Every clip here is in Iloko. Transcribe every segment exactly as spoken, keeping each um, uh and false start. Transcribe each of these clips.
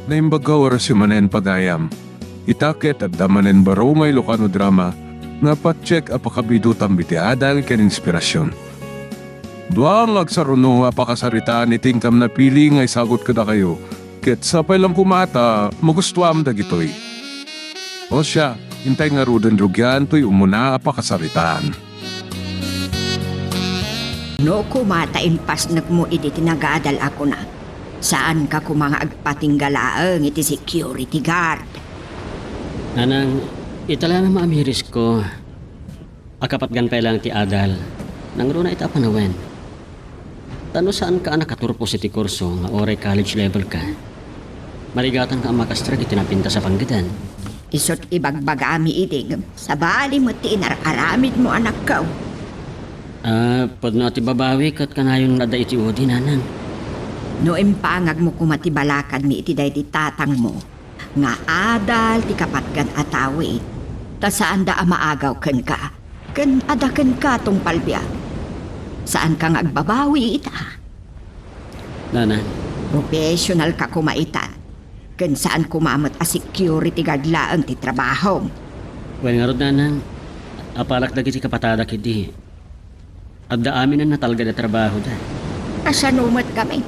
Naimbag a oras manen pagayam. Ita ket adda manen baro nga Ilocano drama nga patiek a pakabidutam iti adal ken inspirasyon. Dua nga agsaruno a pakasaritaan iti inkam napili nga isagut kadakayo, ket sapay lang koma ta magustuam dagitoy. O siya, intay ngaruden rugian toy umuna a pakasaritaan. No koma ta impasnekmo idi ti nagadal a kuna, saanka koma nga agpatingga laeng iti security guard. Nanang, ita laeng a maamirisko a kapatgan pay laeng ti adal. Nangruna ita a panawen. Ta no saanka a nakaturpos iti kurso nga uray college level ka, marigatanka a makastrek iti napintas a panggedam. Isut' ibagbagami idi, ngem sabali met ti inar-aramidmo, anakko. Ah, pudno a ti babawi ket kanayon nga adda iti udi, nanang. No impangagmo koma ti balakadmi iti daydi tatangmo nga adal ti kapatgan a tawen, ta saanda a maagaw kenka, ken adda kenka tungpal biag. Saanka nga agbabawi ita. Nanang. Professional ka koma ita. Ken saan koma met a security guard laeng ti trabahom. Wen ngarud, nanang, apalak dagiti kapatadak idi. Adda amin a natalged a trabahoda. Kasano met kami?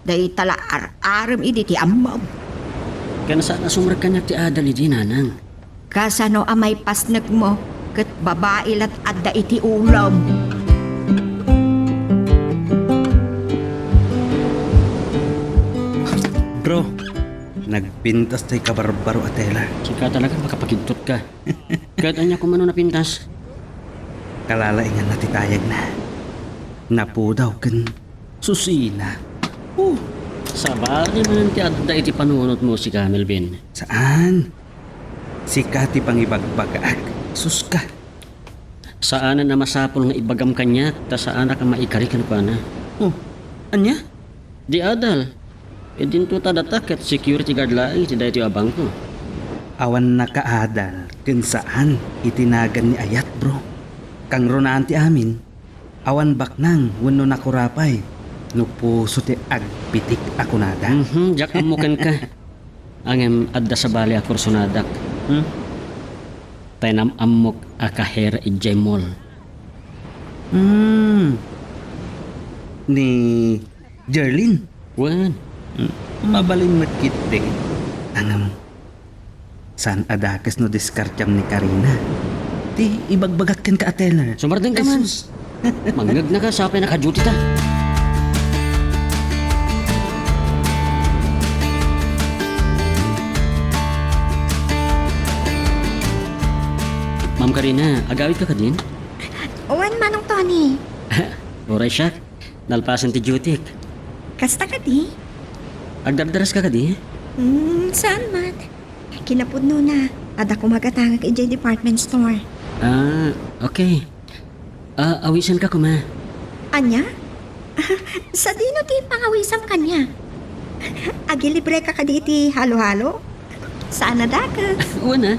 Dayta la ar-arem idi ti ammom. Ken saan a sumrek kaniak ti adal idi, nanang. Kasano a maipasnekmo ket babai la't adda iti ulom? Bro, nagpintas tay kabarbaro a tela. Sika talaga makapakidtot ka. Ket ania koma no napintas? Kalalainganna ti tayagna. Napudaw ken susina. Oh, sabali manen ti adda iti panunotmo, sika, Melvin. Saan? Sika ti pangibagbagaak. Suska. Saanen a masapul nga ibagam kaniak ta saanak a maikari kenkuana. Oh, ania? Di adal. Idinto ta data ket security guard laeng iti daytoy a bangko. Awan nakaadal ken saan iti nagan ni ayat, bro. Kangrunaan ti amin, awan baknang wenno nakurapay no puso ti agpitik a kunada. Mhm, diak ammo kenka. Ngem adda sabali a kursonadak. Hmm? Tay nam-ammok a kahera idiay mall. Hmm. Ni Jerlin? Wen. Hmm. Mabalin met ketdi. Ngem, saan a dakes no diskartiam ni Karina. Ti ibagbagak kenka a teller. Sumardengka man. Jesus. Mangngegna ka, sapay naka-duty ta. Ma'am Karina, agawid ka kadin? Wen, Manong Tony. Uray siak, nalpasen ti dutyk. Kasta kadi? Agdardaras ka kadi? Hmm, saan met? Kinapudnona, adda koma gatangek idiay department store. Ah, okay. Ah, awisenka koma. Ania? Sadino ti pangawisam kaniak? Agilibreka kadi iti halo-halo? Saan a dakes. Wen a.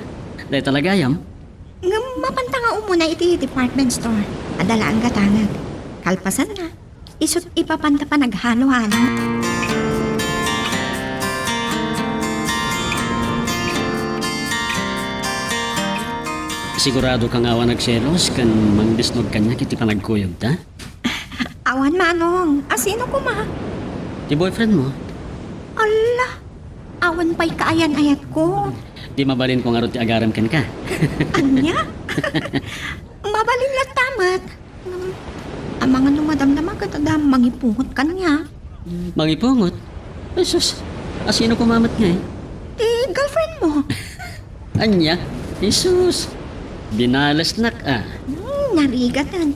Dayta la gayam. Ngem mapanta nga umuna iti department store. Adda laeng gatangek. Kalpasanna, isu't ipapanta panaghalo-halo. Sigurado ka nga awan nagselos ken mangdisnog kaniak iti panagkuyogta? Awan, Manong. A sino koma? Ti boyfriend mo. Alla, awan pay kaayan-ayatko. Di mabalin ko ngarud ti agarem kenka. Ania? Mabalin latta met. Ngem, amangan no madamdama ket adda mangipungot kaniak. Mangipungot? Jesus, a sino koma met ngay? Ti girlfriend mo. Ania? Jesus, binalesnak a. Hmm, narigaten.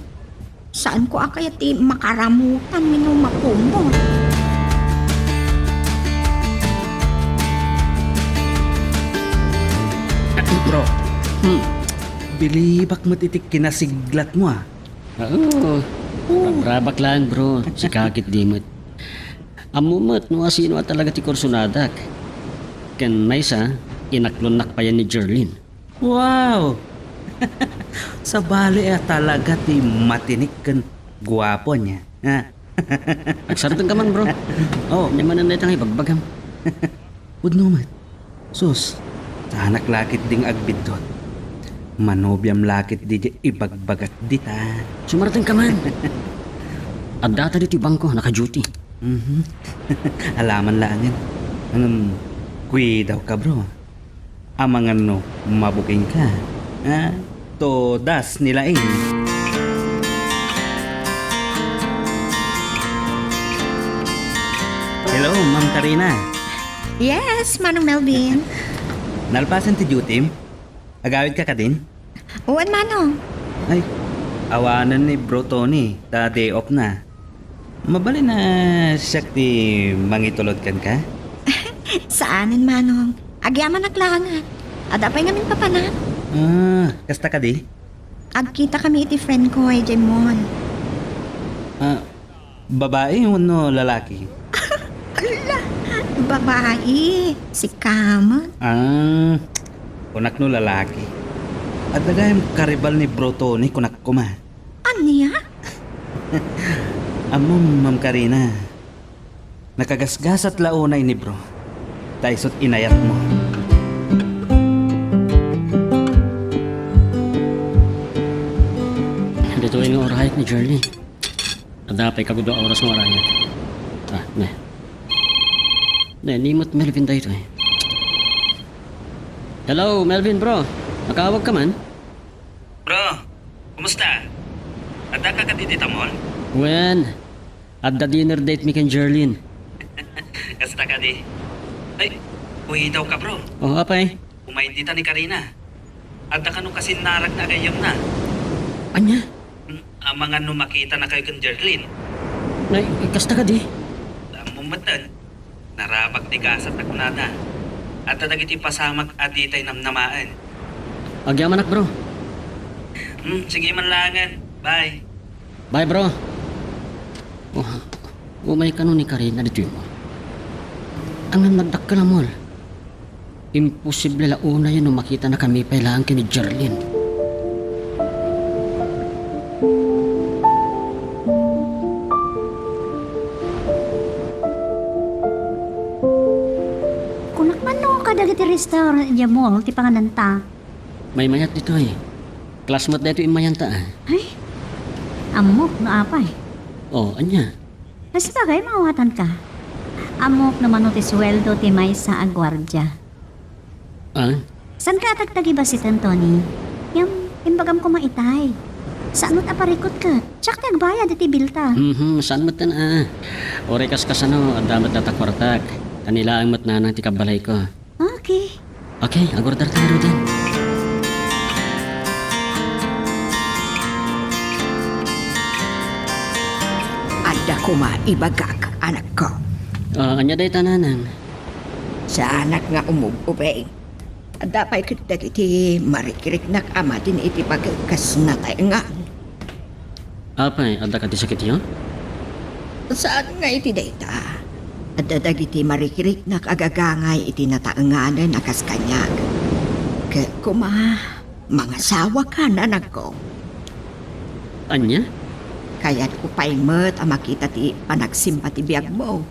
Saanko a kayat ti makaramutan wenno mapungot. Bro, hmm, bilibak met iti kinasiglatmo a. Oo. Oo. Rabrabak laeng, bro. Sika ketdi met. Ammom met no asino a talaga ti kursonadak. Ken maysa, inaklonnak payen ni Jerlin. Wow! Sabali a talaga ti matinik ken guapo, ania? Ha? Agsardengka man, bro. Oh. Ania manen dayta nga ibagbagam? Pudno met. Sus, saanak la ketdin agbiddut. Manobiam la ketdi diay ibagbagat dita. Sumarteng ka man. Addata ditoy bangko, naka-duty. Mhm. Alaman laengen. Ngem, kuidawka, bro. Amangan no mabuking ka. Ah, todas ni laing. Hello, Ma'am Karina. Yes, Manong Melvin. Nalpasen ti duty-m? Agawidka kadin? Wen, Manong. Ay, awanen ni Bro Tony, ta day off na. Mabalin a siak ti mangitulod kenka? Saanen, Manong. Agyamanak laengen. Adda pay ngamin papanak. Ah, kasta kadi? Agkitakami iti friend ko idiay mall. Ah, babae wenno lalaki? Ala, babae. Sika met. Ah, kunak no lalaki. Adda gayam karibal ni Bro Tony, kunak koma. Ania? Ammom, Ma'am Karina, nakagasgasat la unay ni Bro, ta isut' inayatmo. Ditoy nga urayek ni Jerlyn. Adda pay kagudua a oras nga urayek. Ah, ne. Ne, ni met Melvin daytoy. Hello, Melvin, bro. Nakaawag ka man? Bro, kumusta? Addaka kadi dita mall? Wen, adda dinner date mi ken Jerlyn. Kasta kadi. Ay, kuidawka, bro. Oh, apay? Umaydi ta ni Karina. Adda kano kasinnaragna a gayyemna. Ania? Hmm, amangan no makitanakayo ken Jerlyn. Nay, kasta kadi? Ammom metten. Narabak ti gasat a kunada. Adda dagiti pasamak a ditay namnamaen. Agyamanak, bro. Hmm, sige man laengen. Bye. Bye, bro. Oh, umay kano ni Karina ditoy mall. Ngem nagdakkel a mall. Imposible la unayen no makitanakami pay laeng ken ni Jerlyn. Kunak man no kadagiti restaurant idiay mall ti pangananta. Maymayat ditoy. Class met daytoy immayanta, ah. Ay, ammok no apay. Oh, ania? Ay, sabagay, maawatanka. Ammok no mano ti sueldo ti maysa a guardia. Ah? Saanka a tagtagibasiten, Tony? Ngem, imbagam koma itay. Saan met a parikut ket siak ti agbayad iti bilta. Mhm, saan met ten, ah. Uray kaskasano, adda met data kuartak. Kanilaeng met nanang ti kabbalayko. Okay. Okay, agorder tayo, Roden. Adda koma ibagak, anakko. Ah, ania dayta, nanang? Saanak nga umub-ubing. Adda pay ket dagiti marikiriknak a madin iti bagik kas nataengan. Apay, adda kadi sakityo? Saan nga iti dayta. Adda dagiti marikiriknak a gagangay iti nataenganen a kas kaniak. Ket koma, mangasawaka, nanangko. Ania? Kayatko pay met a makita ti panagsimba ti biagmo.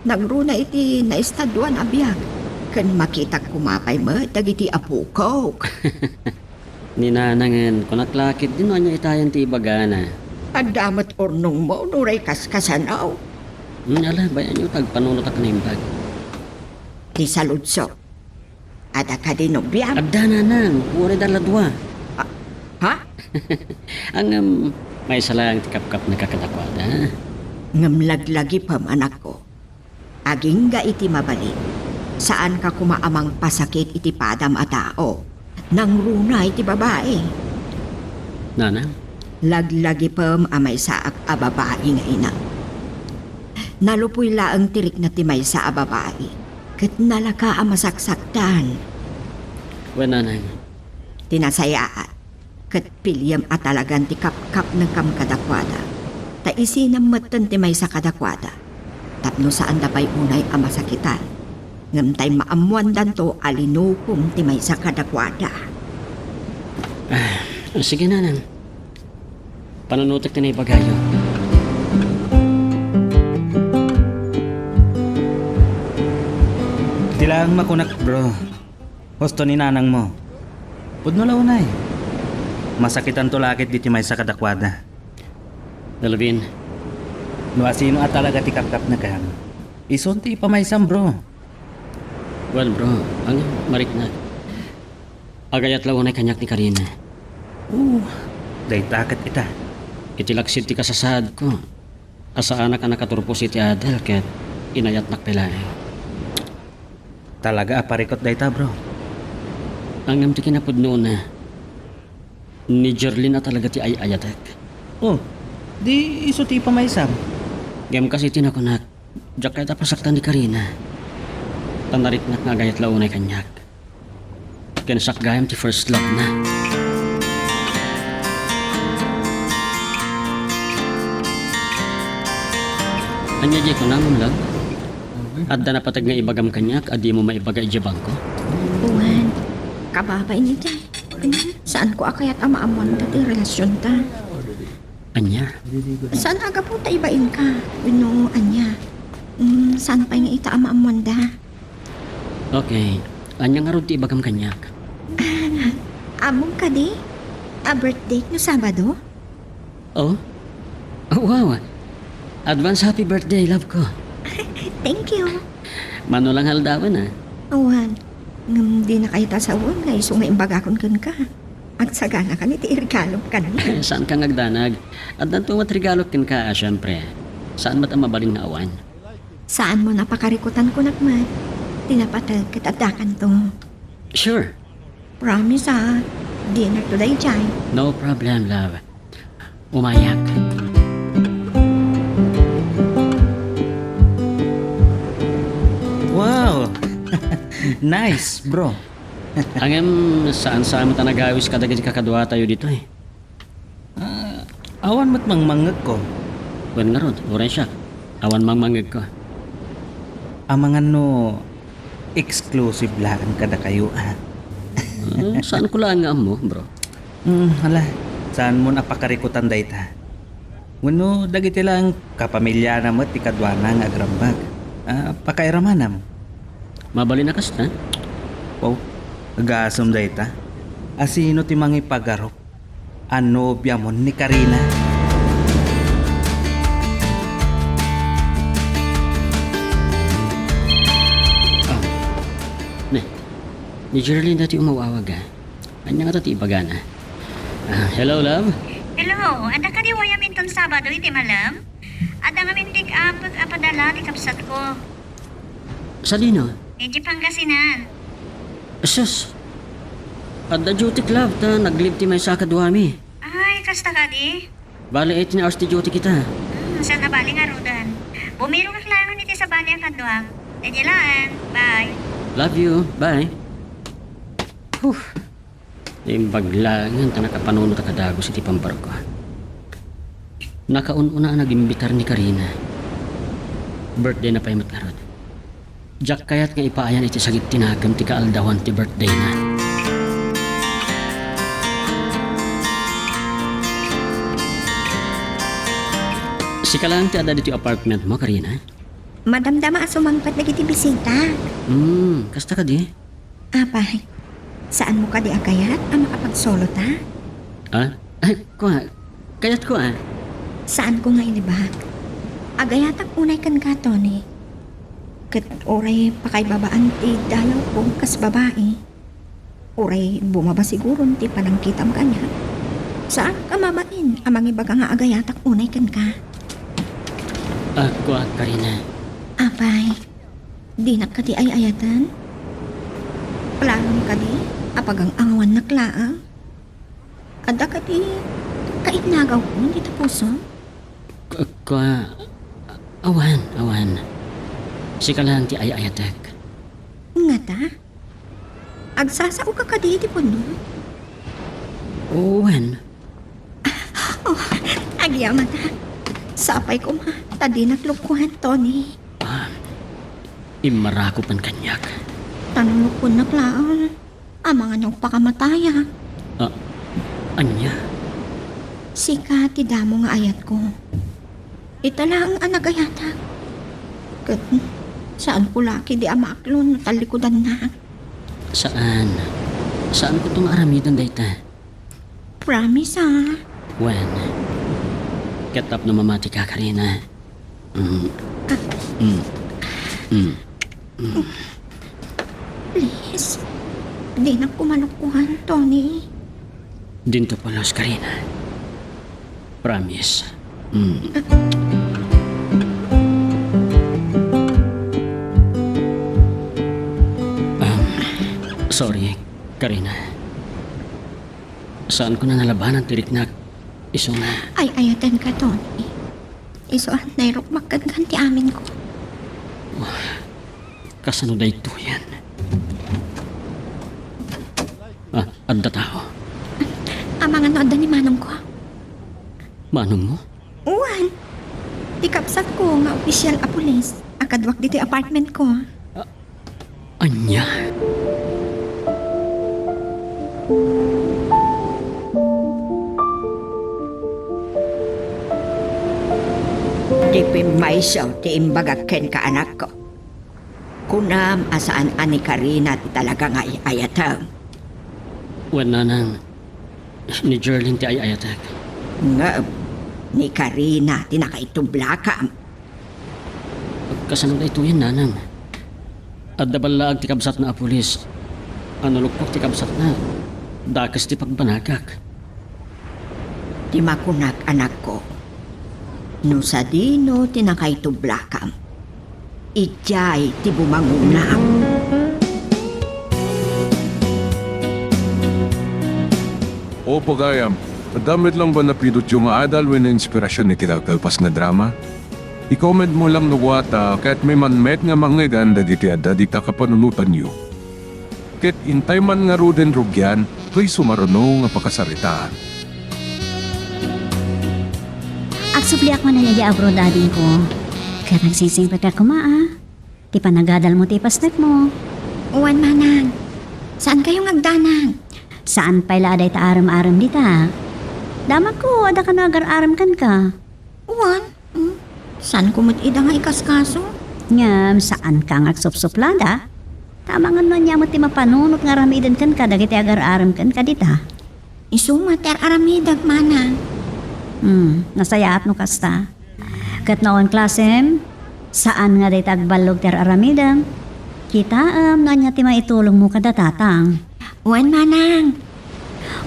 Nangruna iti naestaduan a biag, ken makitak koma pay met dagiti apokok. Ni nanangen, kunak la ketdi no ania itayen ti ibagana. Adda met urnongmo, no uray kaskasano. Hmm, ala, bay-anyo ta agpanunotak naimbag. Ti saludso. Adda kadi nobiam? Adda, nanang, uray da la dua. Ah, ha? Ngem, maysa laeng ti kapkapnaka kadakuada. Ngem laglagipem, anakko. Agingga iti mabalin, saanka koma a mangpasakit iti padam a tao. Nangruna iti babai. Nanang? Laglagipem a maysaak a babai nga ina. Nalupoy laeng ti rikna ti maysa a babai, ket nalaka a masaksaktan. Wen, nanang. Ti nasayaat, ket piliem a talagan ti kapkapnekam kadakuada, ta isinam metten ti maysa kadakuada, tapno saanda pay unay a masakitan, ngem tay maammoandanto a linukom ti maysa kadakuada. Ah, sige, nanang. Panunotek ti naibagayo. Ti Laeng makunak, bro. Husto ni nanangmo. Pudno la unay. Masakitanto la ket ditoy maysa kadakuada. Delvin. No asino a talaga ti kapkapnekam, isun ti ipamaysam, bro. Well, bro, ang marikna. Agayat la unay kaniak ni Karina. Oh, dayta ket ita. Iti laksid ti kasasaadko, a saanak a nakaturpos iti adal ket inayatnak pay laeng. Talaga a parikut dayta, bro. Ngem ti kinapudnona, ni Jerlin a talaga ti ay-ayatek. Oh, di isu ti ipamaysam. Ngem kas iti nakunak, diak kayat a pasaktan ni Karina. Ta nariknak nga agayat la unay kaniak. Ken siak gayam ti first love na. Ania diay kunam, love? Adda napateg nga ibagam kaniak a dimo maibaga idiay bangko? Wen, kababain iti. Saanko a kayat a maammoanda ti relasionta. Ania? Saan a gapu ta ibainka wenno ania? Mm, saan pay nga ita a maammoanda? Okay. Ania ngarud ti ibagam kaniak? Ah, ammom kadi a birthday no Sabado? Oh? Oh, wow. Advance happy birthday, love ko. Thank you. Mano lang aldawen, ah. Awan. Ngem dina kayat a sawen nga isu nga imbagakon kenka. Agsaganakan iti regalom kaniak. Saanka nga agdanag. Addanto met regalo kenka, ah, siempre. Saan met a mabalin nga awan. Saanmon a pakarikutan kunak met. Ti napateg ket addakanto. Sure. Promise, ah. Dinnerto daydiay. No problem, love. Umayak. Wow! Nice, bro. Ngem, saan sa met a nagawis kadagiti kakaduatayo ditoy? Ah, awan met mangmangngegko. Wen ngarud, uray siak. Awan mangmangngegko. Amangan no exclusive laeng kadakayo, ah. Ah, saanko laeng nga ammo, bro? Hmm, hala, saanmon a pakarikutan dayta? Wenno dagiti laeng kapamiliana met ti kaduana nga agrambag? Ah, pakairamanam. Mabalin a kasta? Wow, agasem dayta. Asino ti mangipagarup a nobiamon ni Karina? Ah. Ne, ni Jerlin dati umaw-awag, ah. Ania ngata ti ibagana? Ah, hello, love? Hello, adda kadi wayam inton Sabado iti malem? Adda ngamin pick up a padala ti kabsatko. Sadino? Idiay Pangasinan. Sus! Adda duty, love, ta nag-leave ti maysa a kaduami. Ay, kasta kadi? Bale, eighteen hours ti duty kita. Hmm, saan a bale ngaruden. Bumiro ka kailangan iti sabali a kaduak. Daydi laeng. Bye. Love you. Bye. Huh. Imbag laengen ta nakapanunot a kadagus iti pambarko. Nakaun-una a nagimbitar ni Karina. Birthday na pay met ngarud. Diak kayat nga ipaayan iti sagid ti nakem ti kaaldawan ti birthday na. Sika laeng ti adda ditoy apartment mo, Karina? Madamdama a sumangpet dagiti bisita. Hmm, kasta kadi? Apay, saanmo kadi a kayat a makapagsolo ta? Ah? Ay, kua, kayatko, ah. Saanko nga ilibak. Agayatak unay kenka, Tony. Ket uray pakaibabaan ti dayawko kas babai, uray bumaba siguron ti panangkitam kaniak, saanka mabalin a mangibaga nga agayatak unay kenka. Ah, kua, Karina. Apay, dinak kadi ay-ayaten? Planom kadi a pagang-angawannak laeng? Adda kadi kainnagawko dita pusom? K-, kua, awan, awan. Sika laeng ti ay-ayatek. Ngata? Agsasaoka kadi iti pudno? Wen. Oh, agyamanak. Sapay koma ta dinak lukkoen, Tony. Ah, immarakupen kaniak. Ta no lukkoennak laeng, amangan no pakamatayak. Ah, ania? Sika ti damo nga ayatko. Ita laeng a nagayatak. Ket Saanko la ketdi a maaklon no tallikudannak. Saan. Saanko to nga aramiden dayta. Promise, ah. Wen, ket tapno mamatika, Karina. Mm. Mm. Mm. Mm. Please, dinak kumalukuan, Tony. Dinto pulos, Karina. Promise. Mm. Um, sorry, Karina. Saanko a nalabanan ti riknak. Isu nga. Ay-ayatenka, Tony. Isu a nairukmak kenka ti aminko. Kasano daytoyen? Ah, adda tao. Amangan no adda ni manongko. Manongmo? Wen. Ti kabsatko nga opisyal a pulis a kaduak ditoy apartmentko. Ah, ania? Ti pimmayso ti imbagak kenka, anakko. Kunam a saan a ni Karina ti talaga nga ay-ayatem. Wen, nanang, ni Jerlin ti ay-ayatek. Ngem, ni Karina ti nakaitublakam. Kasano daytoyen, nanang? Adda ballaag ti kabsatna a pulis. Ano, lukpok ti kabsatna. Dakes ti pagbanagak. Ti makunak, anakko, no sadino ti nakaitublakam, idiay ti bumangonam. O, pagayam, adda met laeng ba napidutyo nga adal wenno inspirasyon iti kalkalpas nga drama? I-comment mo lang no kua ta ket maimanmet nga mangngegan dagiti adda dita kapanunotanyo. Ket intay man ngaruden rugian, toy sumaruno nga pakasaritaan. Agsubliak manen idiay abroad, adingko. Ket agsisingpetka koma, a. Ti panagadalmo ti ipasnekmo. Wen, manang. Saankayo nga agdanag? Saan pay la a dayta arem-arem dita. Damagko, adda kano agar-arem kenka. Wen, hmm, saanko met ida nga ikaskaso? Ngem, saanka nga agsupsuplada? Ta amangan no ania met ti mapanunot nga aramiden kenka dagiti agar-arem kenka dita. Isu met ti ar-aramidek, manang. Hmm, nasayaat no kasta. Ket no awan klasem, saan nga dayta agballog ti ar-aramidem. Kitaem no ania ti maitulongmo kada tatang. Wen, manang.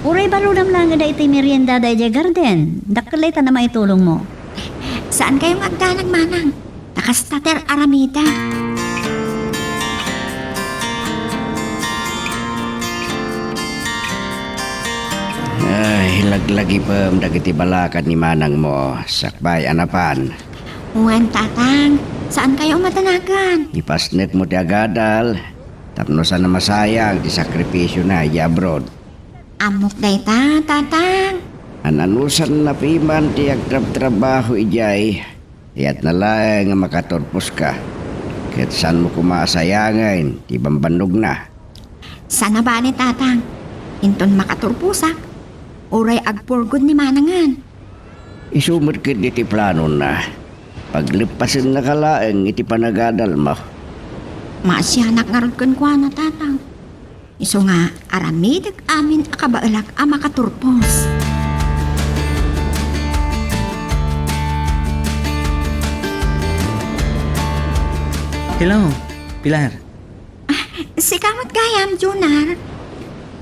Uray baludam laeng ida iti meriendada idiay garden. Dakkel dayta a maitulongmo. Saankayo nga agdanag, manang. Ta kasta ti ar-aramida. Ay, laglagipem dagiti balakad ni manangmo, sakbay a napan. Wen, tatang, saankayo a madanagan? Ipasnekmo ti agadal, tapno saan a masayang ti sakripisiona idiay abroad. Ammok dayta, tatang. An-anusanna piman ti agtrabtrabaho idiay, kayatna laeng a makaturposka. Ket saanmo koma a sayangen ti bambannogna. Saan a bale, tatang. Inton makaturposak, uray ag-for good ni manangen. Isu met ketdi ti planona. Pagleppasennaka laeng iti panagadalmo. Maasianak ngarud kenkuana, tatang. Isu nga aramidek amin a kabaelak a makaturpos. Hello, Pilar. Ah, sika met gayam, Junar.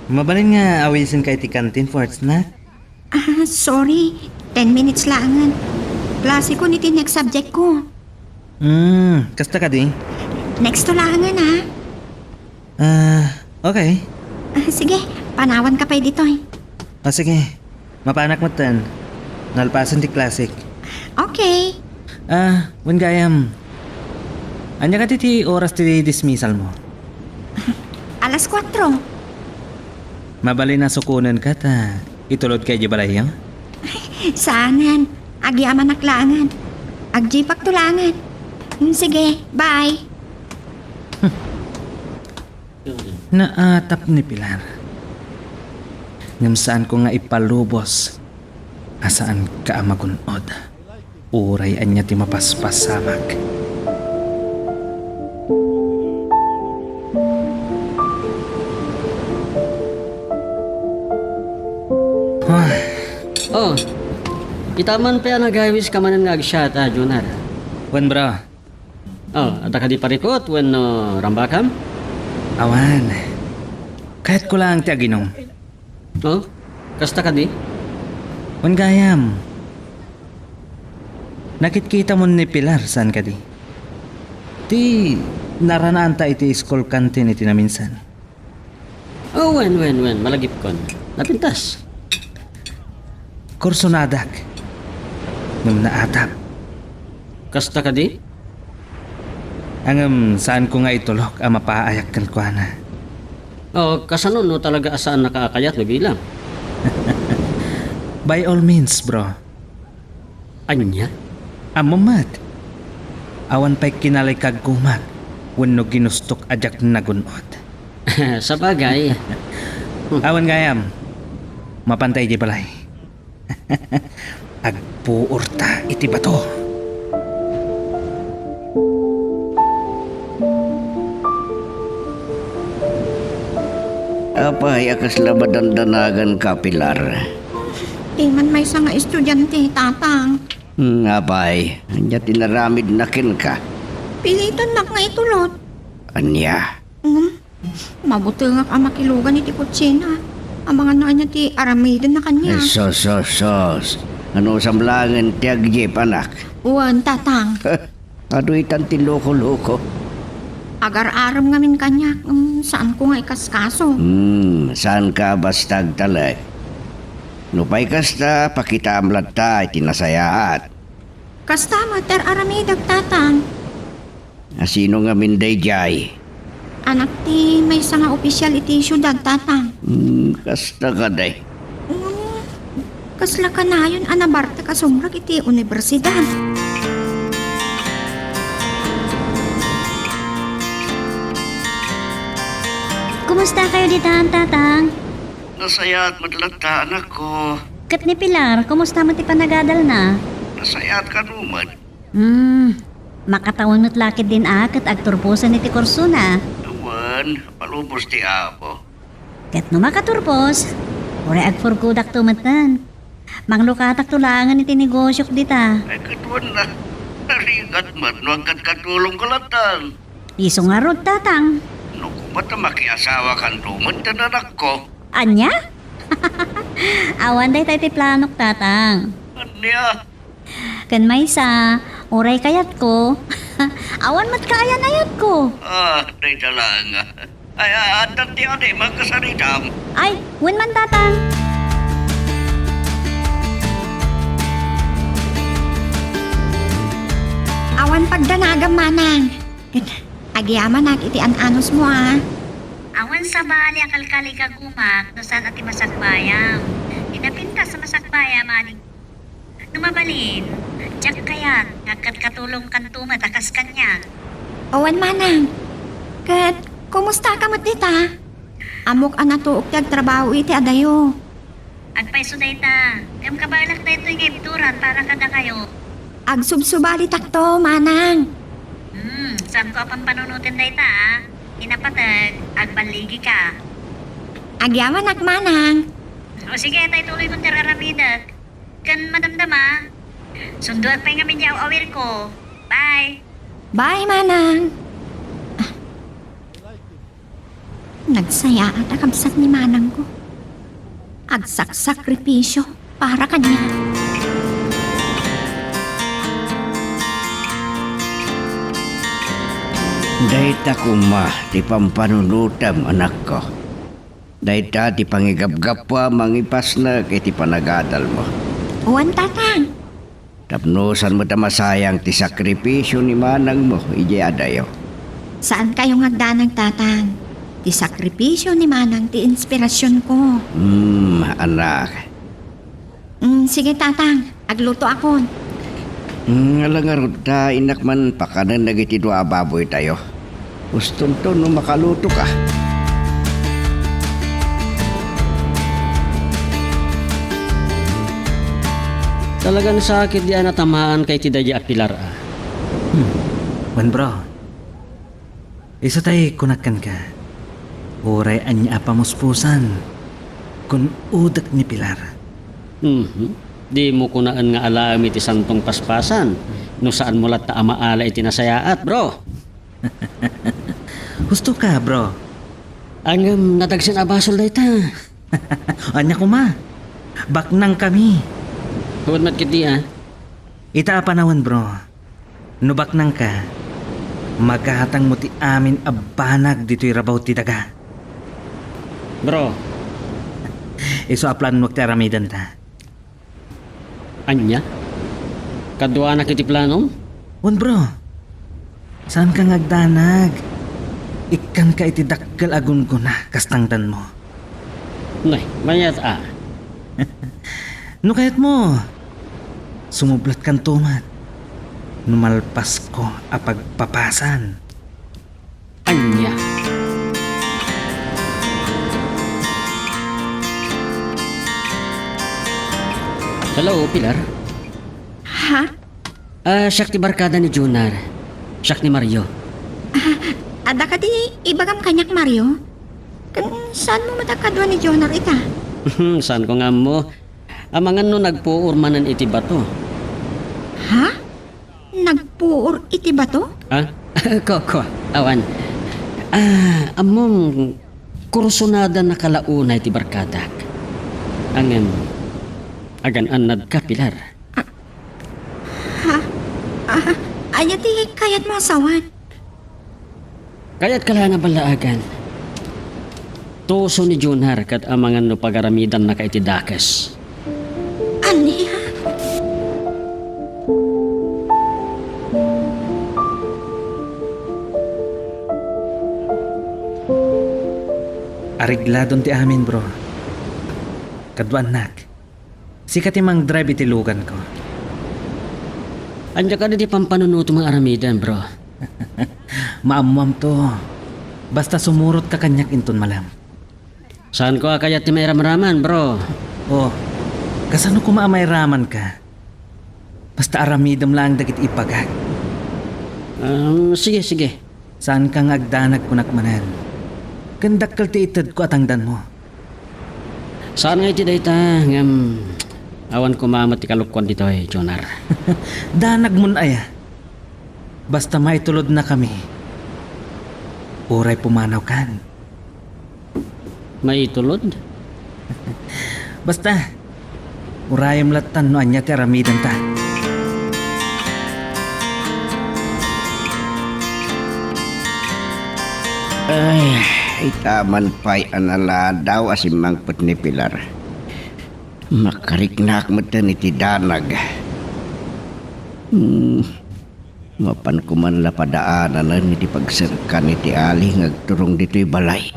Mabalin nga awisenka iti canteen for a snack? Ah, sorry. Ten minutes laengen. Klaseko iti next subject ko. Hmm, kasta kadi? Next to laengen, ah. Ah, okay. Ah, sige, panawanka pay ditoy. Ah, sige. Mapanak metten. Nalpasen ti klasek. Okay. Ah, wen gayam. Ania kadi ti oras ti dismissalmo? Alas kuatro. Mabalin a sukonenka ta itulodka idiay balayyo? Saanen. Agyamanak laengen. Agjipakto laengen. Hmm, sige, bye. Naatap ni Pilar. Ngem saanko nga ipalubos a saanka a magun-od. Uray ania ti mapaspasamak. Ah. Oh, ita man pay a nagawiska manen nga agsiat a, Junar. Wen, bro. Oh, adda kadi parikut wenno rambakam? Awan. Kayatko laeng ti aginum. Oh, kasta kadi? Wen gayam. Nakitkitamon ni Pilar, saan kadi? Ti naranaanta iti school canteen iti naminsan. Oh, wen, wen, wen, malagipkon. Napintas. Kursonadak. Ngem naatap. Kasta kadi? Ngem saanko nga itulok a mapaayak kenkuana. Oh, kasano no talaga a saannaka a kayat no bilang? By all means, bro. Ania? Ammom met. Awan pay kinalaykagkumak wenno ginustok a diak nagun-ot. Sabagay. Awan gayam. Mapanta idiay balay. Agpuorta iti bato. Apay a kasla madandanaganka, Pilar? Ti man maysa nga estudiante, Tatang. Hmm, apay, ania ti inaramidna kenka? Pilitannak nga itulot. Ania? Hmm, mabutengak a makilugan iti kutsina. Amangan no ania ti aramidenna kaniak. Ay, sus, sus, sus. Anusam laengen ti agyep, anak? Wen, Tatang. Adu itan ti loko-loko. Agar-arem ngamin kaniak, mm, saanko nga ikaskaso. Hmm, saanka basta agtalek. Nupay kasta, pakitaam latta iti nasayaat. Kasta met ti ar-aramidek, Tatang. A, sino ngamin daydiay? Anak ti maysa nga opisyal iti siudad, Tatang. Hmm, kasta kadi. Mm, kasla kanayon a nabartek a sumrek iti universidad. Kumusta kayo ditan, Tatang? Nasayaat met latta, anakko. Ket ni Pilar, kumusta met ti panagadalna? Nasayaat kano met. Hmm, makatawen met la ketdin a ket agturposen iti kursona. Awan, palubos ti Apo. Ket no makaturpos, uray agpurkodakto metten. Manglukatakto laengen iti negosiok dita. Ay, ket wen na, narigat met no agkatkatulongko lattan. Isu ngarud, Tatang. No koma ta makiasawakanto metten, anakko. Ania? Awan dayta iti planok, Tatang. Ania? Ken maysa, uray kayatko, awan met kaayan-ayatko. Ah, dayta laeng. Ay, ah, adda ti adim a kasaritam. Ay, wen man, Tatang. Awan pagdanagam, Manang. Agyamanak iti an-anusmo, a. Awan sabali a kalkaligagumak no saan a ti masakbayam. Ti napintas a masakbayam, adik. No mabalin, diak kayat nga agkatkatulongkanto met a kas kaniak. Awan, Manang. Ket, kumustaka met dita? Ammok a natuok ti agtrabaho iti adayo. Agpayso dayta, ngem kabaelak daytoy nga ibturan para kadakayo. Agsubsubalitakto, Manang. Hmm, saanko a pampanunoten dayta, a. Ti napateg, agballigika. Agyamanak, Manang. O sige, tay tuloy mo ti ar-aramidek. Ken madamdama. Sunduak pay ngamin ti aw-awirko. Bye. Bye, Manang. Ah. Nagsayaat a kabsat ni manangko. Agsaksakripisyo para kaniak. Dayta koma ti pampanunotem, anakko. Dayta ti pangigapgappuam a mangipasnek iti panagadalmo. Wen, Tatang. Tapno saan met a masayang ti sakripisio ni manangmo idiay adayo. Saankayo nga agdanag, Tatang. Ti sakripisio ni manang ti inspirasionko. Hmm, anak. Mm, sige, Tatang. Aglutoakon. Mm, ala ngarud ta, innak man pakanen dagiti dua a baboytayo. Ustonto no makalutoka. Talagan sakit di a natamaan kay ti daydi a Pilar, a. Hmm. Wen, bro. Isu tay kunak kenka, uray ania a pamuspusan, kun-odek ni Pilar, Mhm. Dimo kunaen nga alaem iti santong paspasan no saanmo latta a maala iti nasayaat, bro. Husto ka, bro. Ngem nadagsen a basol dayta. Ania koma? Baknangkami. Wen met ketdi, a. Ita a panawen, bro. No baknangka, magatangmo ti amin a banag ditoy rabaw ti daga. Bro. Isu a planmo ti aramidenta. Ania? Kaduanak iti planom? Wen, bro. Saanka nga agdanag. Ikkanka iti dakkel a gunggona kas tangdanmo. Nay, mayat a. No kayatmo, sumublatkanto met. No malpasko a pagpapasan. Ania? Hello, Pilar? Ha? Ah, siak ti barkada ni Junar. Siak ni Mario. Ah, adda kadi ibagam kaniak, Mario? Ken saanmo met a kadua ni Junar ita? Saanko nga ammo. Amangan no nagpuor manen iti bato. Ha? Nagpuor iti bato? Ah? Koko, awan. Ah, ammom, kursunada nakalauna iti barkadak. Ngem, agan-annadka, Pilar. Ah, ha? Ah, ania ti kayatmo a sawen? Kayatka laeng a ballaagan. Tuso ni Junar ket amangan no pagaramidannaka iti dakes. Ania? Aregladon ti amin, bro. Kaduanak. Sika ti mangdrive iti luganko. Ania kadi ti pampanunotom nga aramiden, bro? Maammoamto. Basta sumurotka kaniak inton malem. Saanko a kayat ti mairamraman, bro? Oh, kasano koma a mairamanka? Basta aramidem laeng dagiti ibagak. Um, sige, sige. Saanka nga agdanag kunak manen. Ken dakkel ti itedko a tangdanmo. Saan nga iti dayta, ngem awan koma met ti kalukkuan ditoy, Jonar. Danagmon aya? Basta maitulodnakami. Uray pumanawkan. Maitulod? Basta, urayem lattan no ania ti aramidenta. Ay, itaman pay a naladaw a simmangpet ni Pilar. Makariknak metten iti danag. Hmm. Mapan koman la padaananen iti pagserkan iti ali nga agturong ditoy balay.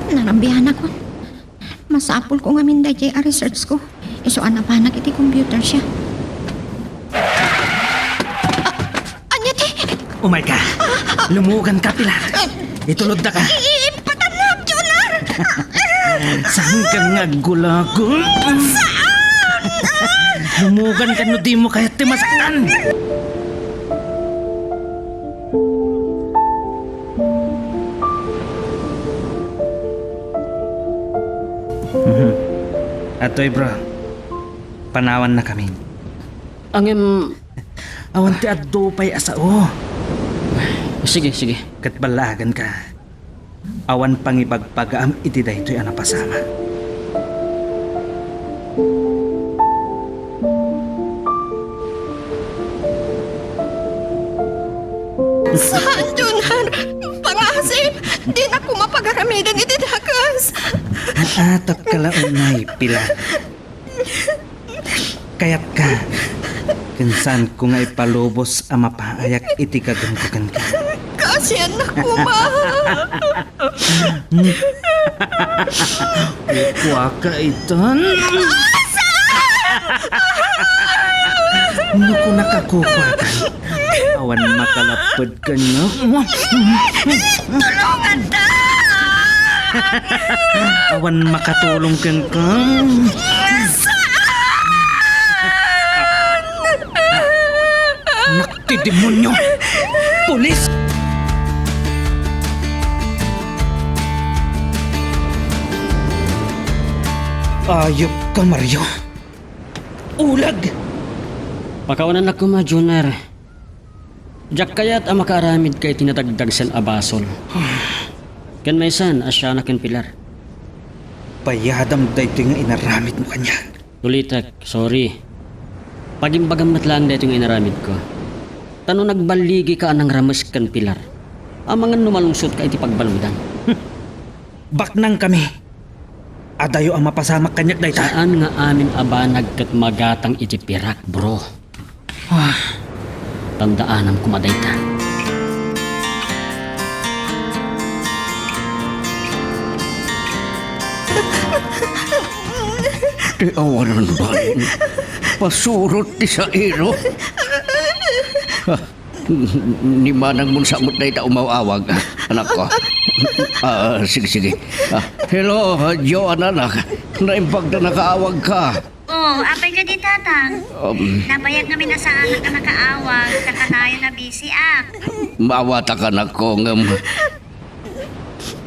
Narambianakon. Masapulko ngamin daydiay a researchko. Isu a napanak iti computer siya. Ania ti? Umayka. Lumuganka, Pilar. Itulodda ka. I-, ipatannak, Jonar! Saan ka nga aggulagul? Saan? Lumuganka no dimo kayat ti masaktan. Mhm. Atoy, bro. Panawannakami. Ngem, awan ti adu pay a sao. Sige, sige. Ket ballaaganka. Awan pangibagbagaam iti daytoy a napasamak. Saan, Jonar? Pangasip, dinak koma pagaramiden iti dakes. Naatapka la unay, Pilar. Kayatka, ken saanko nga ipalubos a mapaayak iti gaganggaganka. Kaasiannak koma. Kukuaka itan. No kunaka kukuaka, awan makalapped kaniak. Tulonganta! Awan makatulong kenka. Saan? Nak ti demonyo! Pulis! Ayup ka, Mario. Ulag! Pakawanan la koma, Junior. Diak kayat a makaaramid ka iti nadagdagsen a basol. Ken maysan a siana ken Pilar. Bayadam daytoy nga inaramidmo kaniak. Ulitek, sorry. Pagimbagam met laeng daytoy nga inaramidko. Ta no nagballigika a nangrames ken Pilar, amangan no malungsotka iti pagbaludan. Baknangkami. Adayo a mapasamak kaniak dayta. Saan nga amin a banag ket magatang iti pirak, bro. Ah. Tandaanam koma dayta. Ti awanan bain, pasurot ti sairo. Ah, ni manangmon sa met dayta umaw-awag, anakko. Ah, sige, sige. Ah, hello, Joanna, anak. Naimbag ta nakaawagka. Oh, apay kadi, Tatang? Um, Nabayag ngamin a saanak a nakaawag, ta kanayon a busyak. Maawatak, anakko, ngem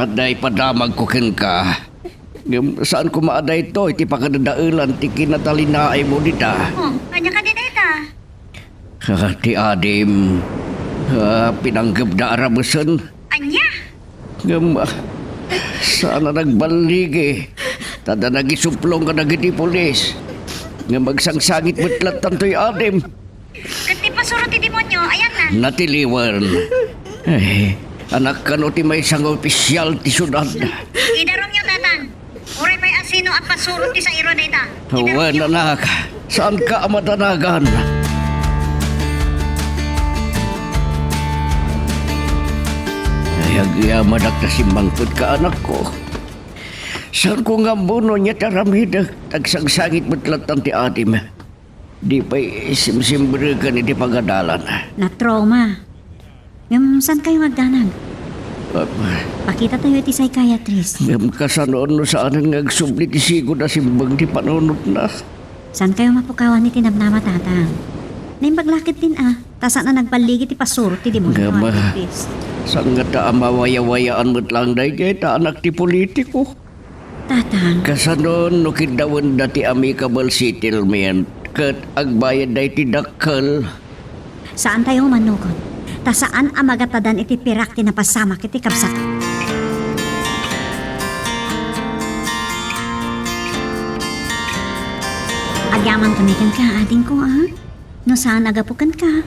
adda ipadamagko kenka. Ngem saan koma a daytoy ti pakadadaelan ti kinatalinaaymo dita. Oh, ania kadi dayta? Ah, ti adim, ah, pinanggepda a ramesen. Ania? Ngem, ah, saan a nagballigi. Ta adda nagisuplong kadagiti pulis. Ngem agsangsangit met lattan toy adim. Ket ti pasuro ti demonio, ayanna. Natiliwen. Ay, anak, kano ti maysa nga opisyal ti siudad? Idarumyo, Tatang. Uray pay a sino a pasuro ti sairo dayta. Wen, anak, saanka a madanagan. Ay, agyamanak ta simmangpetka, anakko. Saanko nga ammo no ania ti aramidek, ta agsangsangit met lattan ti adim. Di pay simsimreken iti pagadalan. Natrauma. Ngem saankayo nga agdanag? Ah, Pakitatayo iti psychiatrist. Ngem kasano no saanen nga agsubli ti sigud a simbeng ti panunotna? Saankayo mapukawan iti namnama, Tatang. Naimbag la ketdin a, ta saan a nagballigi ti pasuro ti demonio. Ngem, ah, Artist. Saan ngata a mawayawayaan met laeng daydiay ta anak ti politiko? Tatang. Kasano no kiddawenda ti amicable settlement ket agbayadda iti dakkel? Saantayo mannukot, ta saan a magatadan iti pirak ti napasamak iti kabsat. Agyaman kami kenka, adingko, a? No saan a gapu kenka,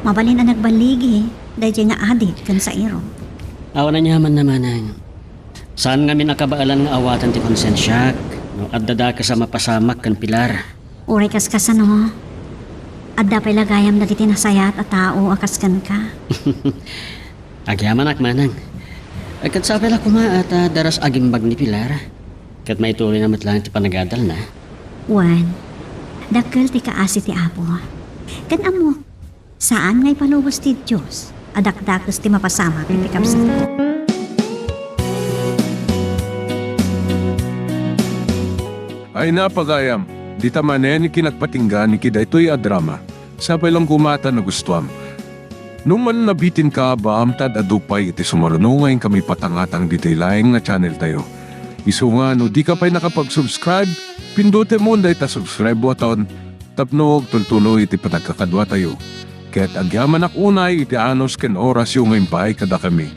mabalin a nagballigi daydiay nga adik ken sairo. Awan aniamanna, manang. Saan ngamin a kabaelan nga awaten ti konsensiak no adda dakes a mapasamak ken Pilar. Uray kaskasano, adda pay la gayam dagiti nasayaat a tao a kas kenka. Agyamanak, manang. Ket sapay la koma a ta daras agimbag ni Pilar. Ket maituloyna met laeng ti panagadalna. Wen, dakkel ti kaasi ti Apo. Ken ammok, saan nga ipalubos ti Dios a dakdakes ti mapasamak iti kabsat. Ay, napagayam, dita manen ti kinagpatinggan iti daytoy a drama. Sapay lang koma ta nagustuam. No man nabitinka, baam ta adu pay iti sumaruno nga inkami patangatang ditoy laeng nga channel tayo. Isu nga no dika pay nakapag-subscribe, pindutem dayta subscribe button tapno agtultuloy iti panagkakaduatayo. Ket agyamanak unay iti anus ken orasyo nga impaay kadakami.